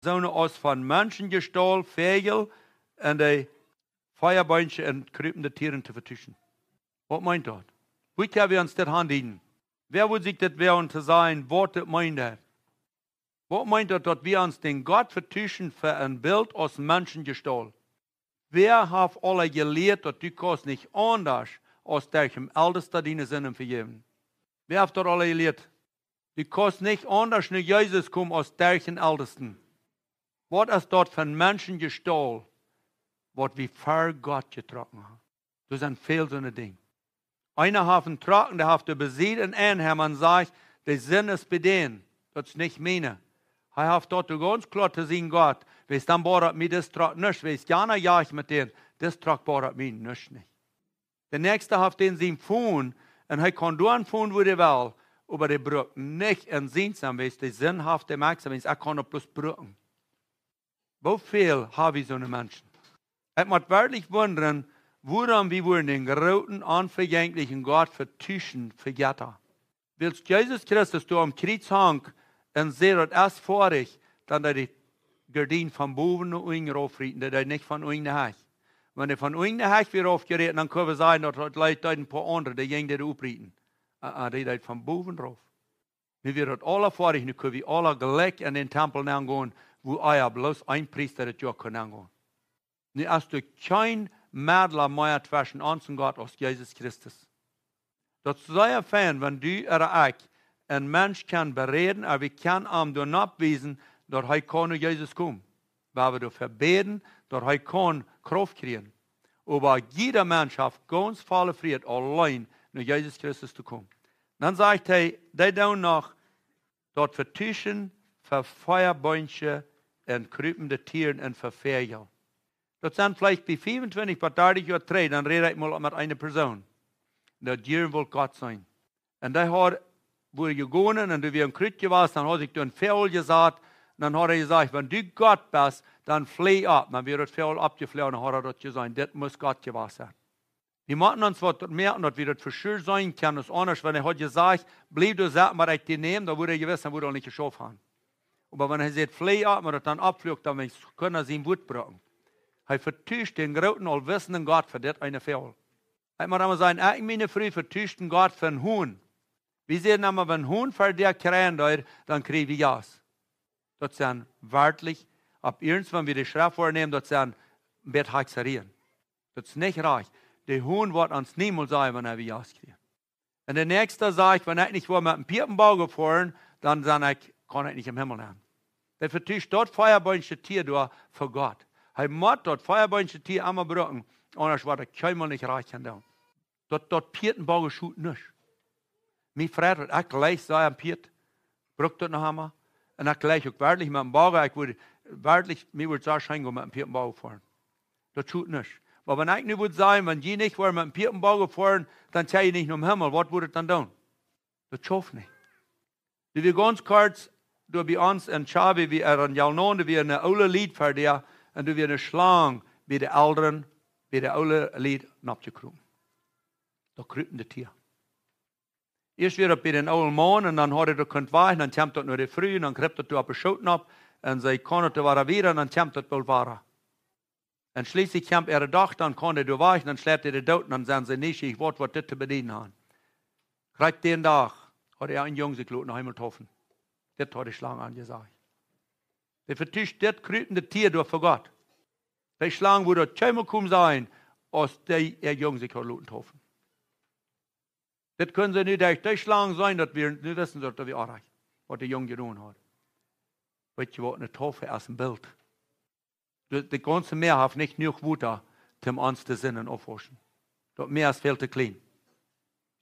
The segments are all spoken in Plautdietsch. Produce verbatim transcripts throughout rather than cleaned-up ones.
soone aus von Menschen jestollen, Fäajel un de Fiabeenje un kjriepende Tieren to vetuschen. Waut meent daut? Woo kjenn wie ons dit aundieden? Wäa wudd sikj dit woagen to sajen, waut dit meent? Waut meent daut, daut wie ons dän Gott vetuschen fa een Bilt aus Menschen jestollen? Wäa haft aula jelieet, daut du kaust nich aundasch aus derch dän Eltesten diene Sinden vejäwen? Wäa haft daut aula jelieet? Du kaust nich aundasch no Jesus komen aus derch dän Eltesten. Waut es daut fa Menschen jestollen, waut wie ver Gott jetrocken haben? Doa sent väl soone Dinja. Eena haft een Trocken, dee haft de Besied un Enheimer un sajcht, de Sind es bie dän, daut es nich miene. Hee haft daut gaunz kloa to sien Gott, wees dan bodat mie dis Trock nuscht, wees jana jach met dän, dis Trock bodat mie nuscht nich. De näakjsta haft dän sien Phone, un hee kaun doa een Phone, wua hee well, oba dee brukt nich en sien Sinn, wees de Sind haft de Macht, wees ekj kaun daut bloos brucken. Woo väl ha wie soone Menschen? Ekj mott werkjlich wundren, wuarom wie wudden dän grooten, onvejenkjlichen Gott vetuschen fa Jetta. Wiels Jesus Christus doa aum Kjriez hunk un säd, daut es foadich, dan deed de Gardien von bowen no unjen raufrieten, daut deed nich von unjen no hach. Wan dee von unjen no hach wia raufjerieten, dan kunn wie sajen, daut daut Leet deed een poa aundre, dee jinjen dee oprieten. Ä, ä, dee deed von bowen rauf. Nu wia daut aula foadich, nu kunn wie aula jlikj en dän Tempel nengonen, wua ea bloos een Priesta daut Joa kunn nengonen. Nu es doa kjeen Medla mea tweschen ons un Gott aus Jesus Christus. Daut es sea fein, wan du ooda ekj een Mensch kaun beräden, ooda wie kjennen am doa nopp wiesen, daut hee kaun no Jesus komen. Wan wie doafäa bäden, daut hee kaun Krauft kjrieen. Oba jieda Mensch haft gaunz volle Frie auleen no Jesus Christus to komen. Dan sajcht hee, dee doonen noch daut vetuschen fa Fiabeenje un kjriepende Tieren un fa Fäajel. Daut sent veleicht bie fiefuntwintich bat dartich Joa trigj, dan räd ekj mol met eene Persoon. Daut Dieren wull Gott sennen. Un dee haud, wua jegonen un doa wia een Kjriez jewast, dan haud sikj doa een Voagel jesat, un dan haud hee jesajcht, wan du Gott best, dan fleej opp. Dan wia daut Voagel oppjefloagen, dan haud hee daut jeseenen, dit mott Gott jewast sennen. Wie motten ons waut doa moaken, daut wie daut fa sure seenen kjennen, es aundasch, wan hee haud jesajcht, bliew doa sitten, bat ekj die näm, dan wudd hee jewess sennen, wudd hee nich jeschauft haben. Oba wan hee sajcht, fleej opp, wan daut dan oppfluach, dan kunn hee sien Wuat brucken. Hee vetuscht dän grooten, aulwissenden Gott fa dit eene Voagel. Ekj mott emma sajen, ekj un miene Fru vetuschten Gott fa een Hon. Wie sajen emma, wan een Hon ver die kjrieen deed, dan kjrieech wie Jast. Daut sent werkjlich, opp iernst, wan wie de Schreft väanämen, daut sent een bät Hakjserie. Daut es nich rajcht. De Hon woat ons niemols sajen, wan hee Jast kjricht. Un de näakjsta sajcht, wan ekj nich woa met een Piepenboagen foaren, dan sie ekj, kaun ekj nich em Himmel nenn. Dee vetuscht daut Fiabeenje Tia doa fa Gott. Hee mott daut Fiabeenje Tia emma brucken, aundasch woat hee kjeenmol nich rajcht kjennen doonen. Daut, daut Piepenboagen schot nuscht. Mie freit daut, ekj jlikj sea een Piet. Bruck daut noch emma. Un ekj jlikj uk werkjlich met een Boagen, ekj wudd werkjlich, mie wudd sea scheen gonen met een Piepenboagen foaren. Daut schot nuscht. Oba wan ekj nu wudd sajen, wan jie nich woaren met een Piepenboagen foaren, dan kjenn jie nich nom Himmel. Waut wudd daut dan doonen? Daut schauft nich. Dee wia gaunz kort, doa bie ons en Chabi, wia ea en Jalnon, doa wia een oola Lied ver die, un doa wia eene Schlang bie de Elren, bie de oole Lied noppjekropen. Daut kjriepende Tia. Ieescht wia daut bie dän oolen Maun, un dan haud hee daut kunt wajch, dan kjemt daut no de Fru, un dan kjript daut doa opp de Schoot nopp, un see kaun daut doa wada wieda, un dan kjemt daut boolt wada. Un schlieslich kjemt äare Dochta, dan kaun dee doa wajch, dan schleit dee dee doot, un dan sent see nieschierich, waut woat dit to bedieden haben. Krakjt dän Dach haud äa een Jung sikj loten eemol taufen. Dit haud de Schlang an jesajcht. Dee vetuscht dit kjriepende Tia doa fa Gott. Dee Schlang wudd daut kjeenmol komen sennen, aus dee äa Jung sikj haud loten taufen. Dit kunnen see nu derch dee Schlang seenen, daut wie nu wissen, daut wie oarich, waut de Jung jedonen haud. Weetst du waut, eene Taufe es een Bilt. De, de gaunze Mäa haft nich jenuach Wota, om ons de Sinden aufwauschen. Daut Mäa es väl too kjlien.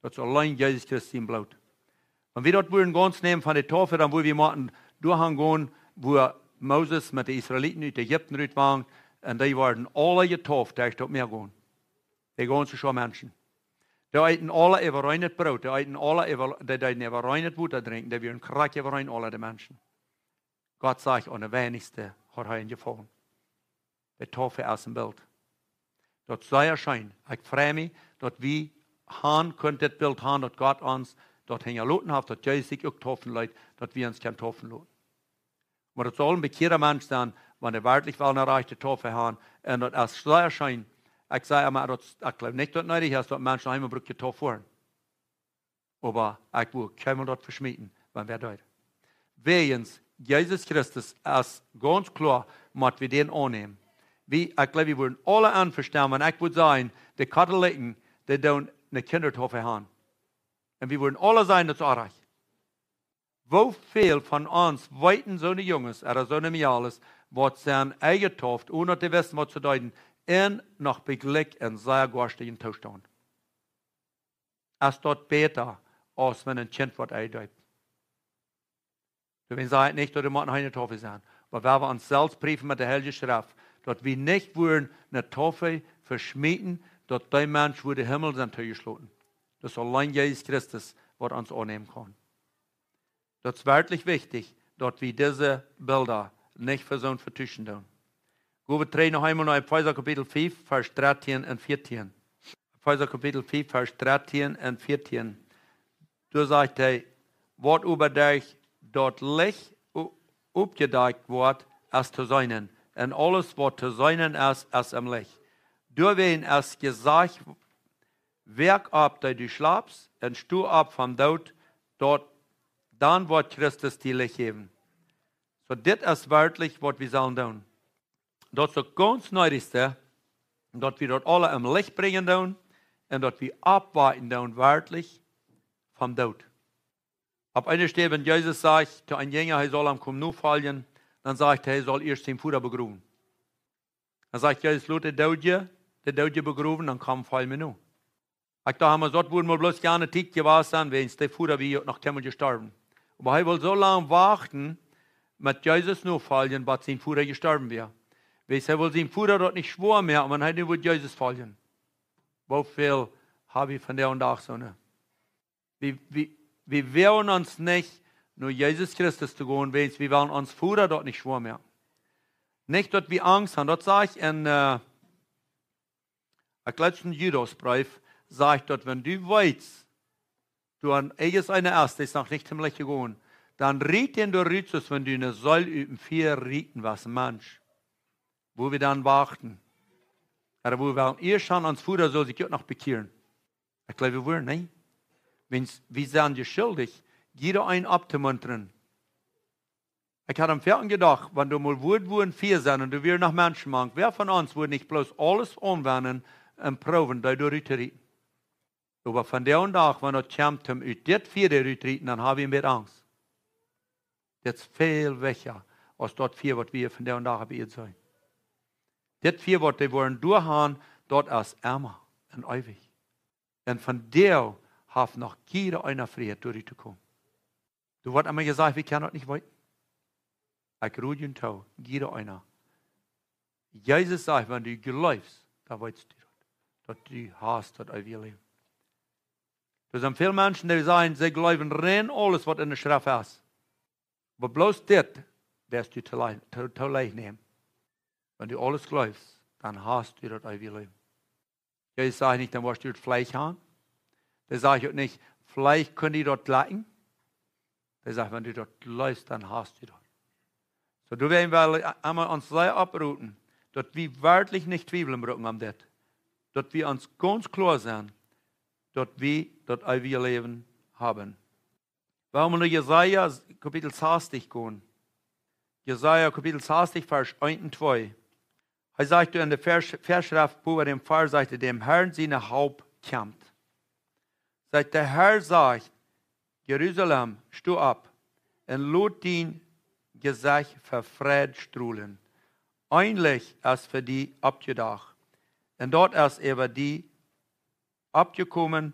Daut es auleen Jesus Christus sien Bloot. Wan wie daut wudden gaunz nämen von de Taufe, dan wudden wie motten doahan gonen, wua Moses met de Israeliten ut Ägipten rut wajch, un dee worden aula jetauft, derch daut Mäa gonen. De gaunze Schua Menschen. Dee eeten aula äwareen daut Broot, dee eeten aula äwa-, dee deeden äwareen daut Wota drinkjen, dee wieren krakjt äwareen aula de Menschen. Gott sajcht, aun de weinichste haud hee een Jefaulen. De Taufe es een Bilt. Daut es sea scheen. Ekj frei mie, daut wie haben kunnen dit Bilt haben, daut Gott ons daut hinjaloten haft, daut Jesus sikj uk taufen leet, daut wie ons kjennen taufen loten. Oba daut saul een bekjieeda Mensch sennen, wan hee werkjlich well ne rajchte Taufe haben. Un daut es sea scheen. Ekj saj emma, daut, ekj jleew nich, daut needich es, daut Menschen eemol brucken jetauft woaren. Oba ekj wudd kjeenmol daut veschmieten, wan wäa deed. Wäajens Jesus Christus es gaunz kloa, mott wie dän aunnämen. Wie, ekj jleew, wie wudden aule envestonen, wan ekj wudd sajen, de Katholiken, dee doonen ne Kjindataufe haben. Un wie wudden aule sajen, daut es oajch. Woo väl von ons weeten soone Junges, ooda soone Mejales, waut sent enjetauft, onen daut dee wisten, waut see deeden, un noch bie jlikj en sea goastijen Toostaunt? Es daut bäta, aus wan een Kjint woat enjedeept? Doawäajen saj ekj nich, daut et mott ne Taufe sennen. Oba wie wellen ons selfst priefen met de Heilje Schreft, daut wie nich wudden ne Taufe veschmieten, daut dee Mensch wudd em Himmel sennen toojeschloten. Daut es auleen Jesus Christus, waut ons aunnämen kaun. Daut es werkjlich wichtich, daut wie dise Bilda nich fa soont vetuschen doonen. Go wie trigj noch eemol no Efeesa Kapitel fief, Varsch dartieen un vieetieen. Efeesa Kapitel fief, Varsch dartieen un vieetieen. Doa sajcht hee: Waut äwa derch daut Licht o-, oppjedakjt woat, es to seenen. Un aules, waut to seenen es, es em Licht. Doawäajen es jesajcht: Woak opp, dee du schlapst, un sto opp vom Doot, daut, dan woat Christus die Licht jäwen. Soo, dit es werkjlich, waut wie sellen doonen. Daut es daut gaunz needichste, daut wie daut aule em Licht brinjen doonen un daut wie oppwaken doonen, werkjlich vom Doot. Opp eene Städ, wan Jesus sajcht to een Jinja, hee saul am komen nofoljen, dan sajcht hee, hee saul ieescht sienen Voda begrowen. Dan sajcht Jesus: Lot de Doodje, de Doodje begrowen, dan komm, folj mie no. Ekj docht emma, daut wudd mau bloos ne Tiet jewast sennen, wäajens de Voda wia uk noch kjeenmol jestorwen. Oba hee wull soo lang wachten met Jesus nofoljen, bat sien Voda jestorwen wia. Wäajens hee wull sien Voda daut nich schwoa moaken, wan hee nu wudd Jesus foljen. Woo väl ha wie vondoag dän Dach soone? Wie, wie, wie woagen ons nich, no Jesus Christus to gonen, wäajens wie wellen ons Voda daut nich schwoa moaken. Nich daut wie Angst haben, daut saj ekj en, äh, ekj jleew, en Judasbreef sajcht daut, wan du weetst, du hast irjent eenen Ast, dee es noch nich tom Licht jegonen, dan riet dän doa rut, soo aus wan du eene Seel ut däm Fia rieten west, Mensch. Woo wie dan wachten. Ooda woo wie wellen ieescht aun ons Voda saul sikj uk noch bekjieren. Ekj jleew, wie wudden, nä? Wäajens wie sent jeschuldicht, jieda eenen opptomuntren. Ekj haud aum Foaken jedocht, wan doa mol wudd, wudden Fia sennen un doa wieren noch Menschen mank, wäa von ons wudd nich bloos aules aunwenjen un proowen, dee doa rut to rieten? Oba vondoag dän Dach, wan daut kjemt, om ut dit Fia doa rut to rieten, dan ha wie een bät Angst. Dit es väl wichtja aus daut Fia, waut wie vondoag dän Dach opp Ieed seenen. Dit Fia, waut wie woaren doa han, daut es emma un eewich. Un vondoag haft noch jieda eena Frieheit, doa rut to komen. Doa woat emma jesajcht, wie kjennen daut nich weeten. Ekj rod junt too, jieda eena. Jesus sajcht, wan du jleefst, dan weetst du daut. Daut du hast daut eewje Läwen. Doa sent väl Menschen, dee sajen, see jleewen rein aules, waut en de Schreft es. Oba bloos dit woascht du to lei-, to, to leicht nämen. Wan du aules jleefst, dan hast du daut eewje Läwen. Jesus sajcht nich, dan woascht du daut Fleesch haben. Hee sajcht uk nich, veleicht kunn die daut jlekjen. Hee sajcht, wan du daut jleefst, dan hast du daut. Soo, doa woa wie emma ons sea opproden, daut wie werkjlich nich twiewlen brucken aun dit. Daut wie ons gaunz kloa sent, daut wie daut eewje Läwen haben. Wie woaren no Jesaja Kapitel sastich gonen. Jesaja Kapitel sastich, Varsch eent un twee. Hee sajcht doa en de Varsch, Varschschreft, bowen däm Varsch sajcht hee, däm Herrn siene Halp kjemt. Sajcht, de Herr sajcht: Jerusalem, sto opp un lot dien Jesecht ver Freid strolen. Een Licht es fa die oppjedocht, un daut es äwa die oppjekomen,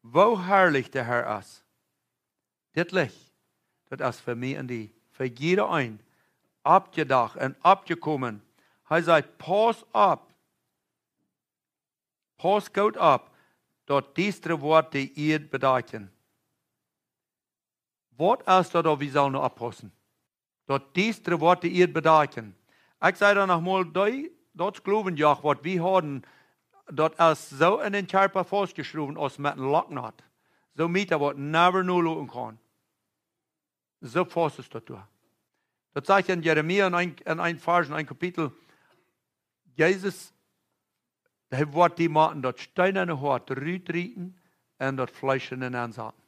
woo harlich de Herr es. Dit Licht, daut es fa mie un die, fa jieda een, oppjedocht un oppjekomen. Hee sajcht, pauss opp, pauss goot opp, daut Diestre woat de Ieed bedakjen. Waut es daut, daut wie sellen nu oppaussen? Daut Diestre woat de Ieed bedakjen. Ekj saj dan noch mol, dee, daut Gloowenjoch, waut wie hauden, daut es soo en dän Kjarpa faustjeschrowen aus met een Locknot. Soo met daut waut never nu loten kaun. Soo faust es daut doa. Daut sajcht en Jeremia en een, en een Varsch, en een Kapitel, Jesus, hee woat die motten daut steenane Hoat rutrieten un daut fleeschane nensaten.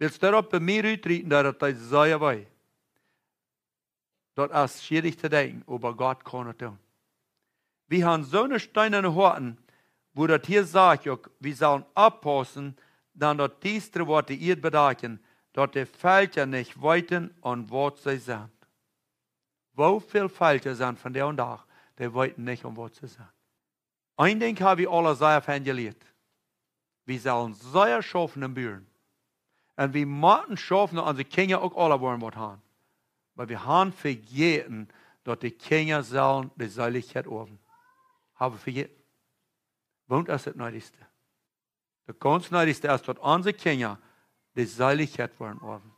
Wiels daut bie mie rutrieten, daut daut deit sea wee. Daut es schwierig to denkjen, oba Gott kaun et doonen. Wie haben soone steenane Hoaten, wua daut hia sajcht uk, wie sellen oppaussen, dan daut Diestre woat de Ieed bedakjen, daut de Velkja nich weeten, aun waut see sent. Woo väl Velkja sent vondoag, dee weeten nich, aun waut see sent. Een Dinkj hab wie aule sea fein jelieet. Wie sellen sea schaufen un buen. Un wie motten schaufen, daut onse Kjinja uk aula woaren waut haben. Oba wie haben vejäten, daut de Kjinja sellen de Seelichkjeit oawen. Hab wie vejäten. Waut es daut needichste? Daut gaunz needichste es, daut onse Kjinja de Seelichkjeit woaren oawen.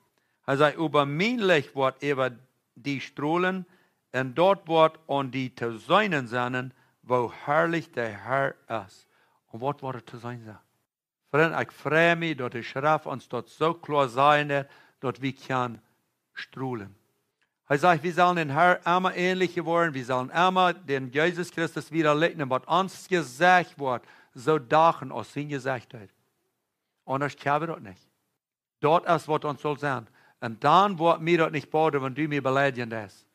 Hee säd: "Oba mien Licht woat äwa die strolen, un daut woat aun die to seenen sennen, woo harlich de Herr es." Un waut woat et to seenen sennen? Frind, ekj frei mie, daut de Schreft ons daut soo kloa sajen deit, daut wie kjennen strolen. Hee sajcht, wie sellen dän Herr emma änlicha woaren, wie sellen emma dän Jesus Christus wada likjnen, waut ons Jesecht woat, soo dachen aus sien Jesecht deed. Aundasch kjenn wie daut nich. Daut es waut ons saul sennen. Un dan woat mie daut nich bodren, wan du mie beleidjen deist.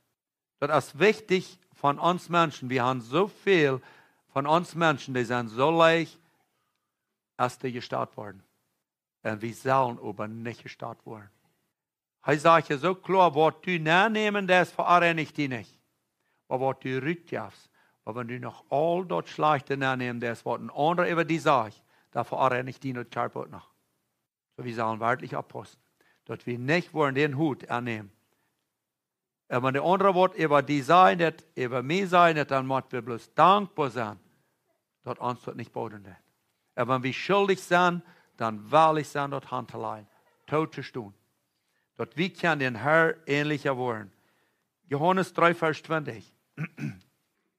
Daut es wichtich von ons Menschen. Wie haben soo väl von ons Menschen, dee sent soo leicht, aus dee jestat woaren. Un wie sellen oba nich jestat woaren. Hee sajcht hia soo kloa: "Waut du nennämen deist, veoneenicht die nich. Oba waut du rutjefst, oba wan du noch aul daut Schlajchte nennämen deist, waut een aundra äwa die sajcht, dan veoneenicht die daut Kjarpa uk noch." Soo, wie sellen werkjlich oppaussen, daut wie nich woaren dän Hut aunnämen. Un wan de aundra waut äwa die sajen deit, äwa mie sajen deit, dan motten wie bloos dankboa sennen, daut ons daut nich bodren deit. Un wan wie schuldich sent, dan wellich sennen, daut han to lajen, too to stonen, daut wie kjennen dän Herr änlicha woaren. Johanes dree, Varsch twintich.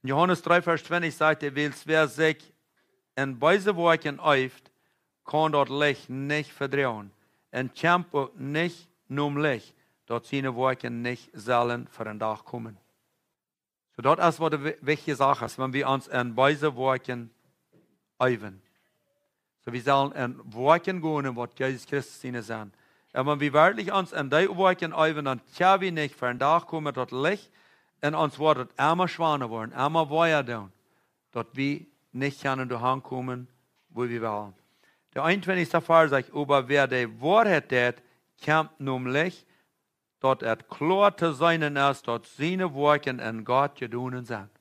Johanes dree, Varsch twintich sajcht hee: "Wiels wäa sikj en beese Woakjen eeft, kaun daut Licht nich vedroagen, un kjemt uk nich nom Licht, daut siene Woakjen nich sellen ver dän Dach komen." Soo, daut es waut de wi-, wichtje Sach es, wan wie ons en beese Woakjen eewen. Soo, wie sellen en Woakjen gonen, waut Jesus Christus siene sent. Un wan wie werkjlich ons en dee Woakjen eewen, dan kjenn wie nich ver dän Dach komen daut Licht, un ons woat et emma schwanda woaren, emma wea doonen, daut wie nich kjennen doahan komen, wua wie wellen. De eenuntwintichste Varsch sajcht: "Oba wäa de Woarheit deit, kjemt nom Licht, daut et kloa to seenen es, daut siene Woakjen en Gott jedonen sent."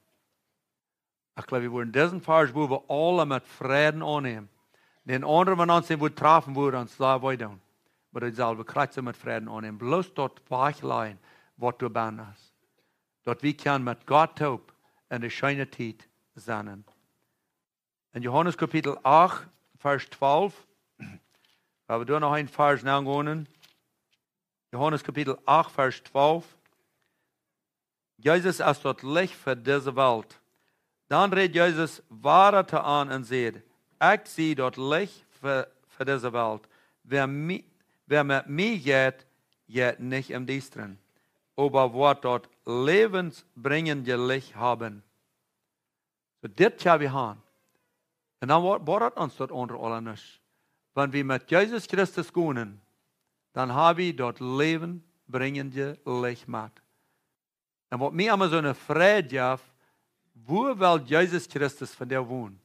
Ekj jleew, wie wudden disen Varsch, wua wie aule met Freiden aunnämen. Dän aundren, wan ons dän wudd trafen, wudd ons sea wee doonen. Oba daut sell wie krakjt soo met Freiden aunnämen. Bloos daut wajchlajen, waut doa bennen es. Daut wie kjennen met Gott toop en de scheene Tiet sennen. En Johanes Kapitel acht, Varsch twalf. Wan wie doa noch een Varsch nogonen. Johanes Kapitel acht, Varsch twalf. Jesus es daut Licht fa dise Welt. Dan räd Jesus wada to an un säd: "Ekj sie daut Licht fa, fa dise Welt. Wäa mie, wäa met mie jeit, jeit nich em Diestren, oba woat daut läwensbrinjende Licht haben." Soo, dit kjenn wie han. Un dan woat, woat ons daut aundre aula nuscht. Wan wie met Jesus Christus gonen, dan hab wie daut läwensbrinjende Licht met. Un waut mie emma soone Freid jeft, wua well Jesus Christus vondoag wonen?